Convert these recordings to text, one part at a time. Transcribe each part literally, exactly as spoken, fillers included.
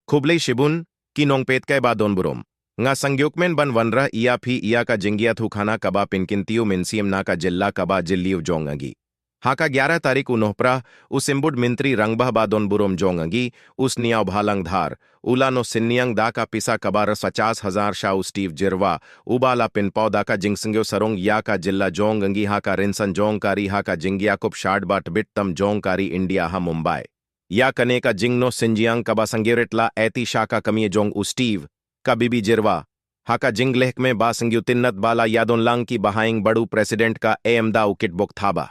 Khublei shibun, ki nongpeit kai ba don burom. Nga sngewkmen ban wanrah ïa phi ïa ka jingïathuhkhana kaba pynkyntiew mynsiem na ka jylla kaba jylliew jong ngi. Ha ka gyara tarik u Nohprah, u symbud myntri rangbah ba don burom jong ngi, u Sniawbhalang Dhar, u la noh synñiang da ka pisa kaba pachas hajar sha u Steve Jyrwa, uba la pynpaw da ka jingsngewsarong ïa ka jylla jong ngi ha ka rynsan jong ka ri ha ka jingïakup shad ba tbit tam jong ka ri India ha Mumbai. Ïa kane ka jingnoh synñiang kaba sngewrit la aiti sha ka kmie jong u Steve, ka Bibi Jyrwa. Ha ka jinglehkmen ba sngewtynnad ba la ïadon lang ki bahaïing bad u President ka em da u Kitbok Thaba.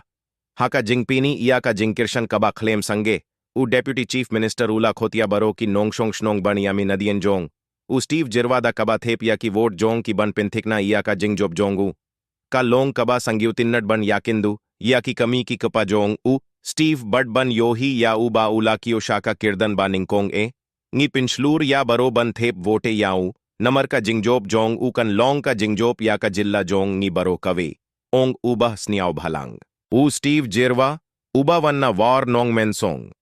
Ha ka jingpyni ïa ka jingkyrshan kaba khlem sangeh, u Deputy Chief Minister u la khot ïa baroh ki nongshong shnong ban ïamih nadien jong u Steve Jyrwa da kaba thep ïa ki vote jong ki ban pynthikna ïa ka jingjop jong u. Ka long kaba sngewtynnad ban ïakynduh ïa ki kmie ki kpa jong u Steve bad ban ïohi ïa u ba u la kiew sha ka kyrdan ba nyngkong eh. Ngi pynshlur ïa baroh ban thep vote ïa u, namar ka jingjop jong u kan long ka jingjop ïa ka jylla jong ngi baroh kawei, ong u Bah Sniawbhalang. U Steve Jyrwa, uba wan na War Nongmensong,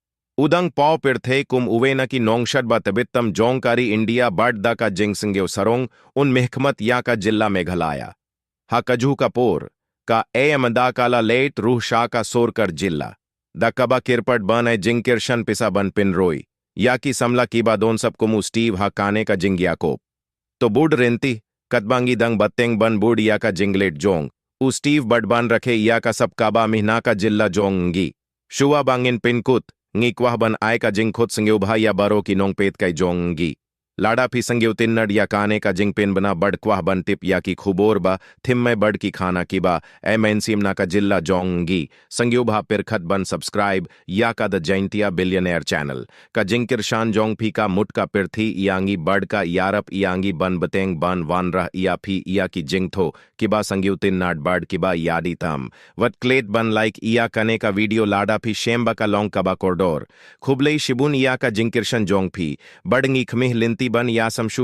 u dang paw pyrthei kum uwei na ki nongshad ba tbit tam jong ka ri India bad da ka jingsngewsarong, un mihkhmat ïa ka jylla Meghalaya. Ha kajuh ka por, ka em da ka la leit ruh sha ka sorkar jylla, da kaba kyrpad ban ai jingkyrshan pisa ban pynroi ïa ki samla kiba don sap kum u Steve ha kane ka jingïakup. To bud rynti, katba ngi dang bteng ban bud ïa ka jingleit jong u Steve bad ban rakhe ïa ka sap kaba mih na ka jylla jong ngi, shuwa ba ngin pynkut, ngi kwah ban ai ka jingkhot sngewbha ïa baroh ki nongpeit kai jong ngi. Lada phi sngewtynnad ïa kane ka jingpynbna bad kwah ban tip ïa ki khubor ba thymmai bad ki khana kiba ai mynsiem na ka jylla jong ngi, sngewbha pyrkhat ban subscribe ïa ka The Jaintia Billionaire Channel. Ka jingkyrshan jong phi ka mut ka pyrthei ïa ngi bad ka ïarap ïa ngi ban bteng ban wanrah ïa phi ïa ki jingthoh kiba sngewtynnad bad kiba ïadei tam. Wat klet ban like ïa kane ka video lada phi shem ba ka long kaba kordor. Khublei shibun ïa ka jingkyrshan jong phi, bad ngi khmih lynti ban ïasam shuh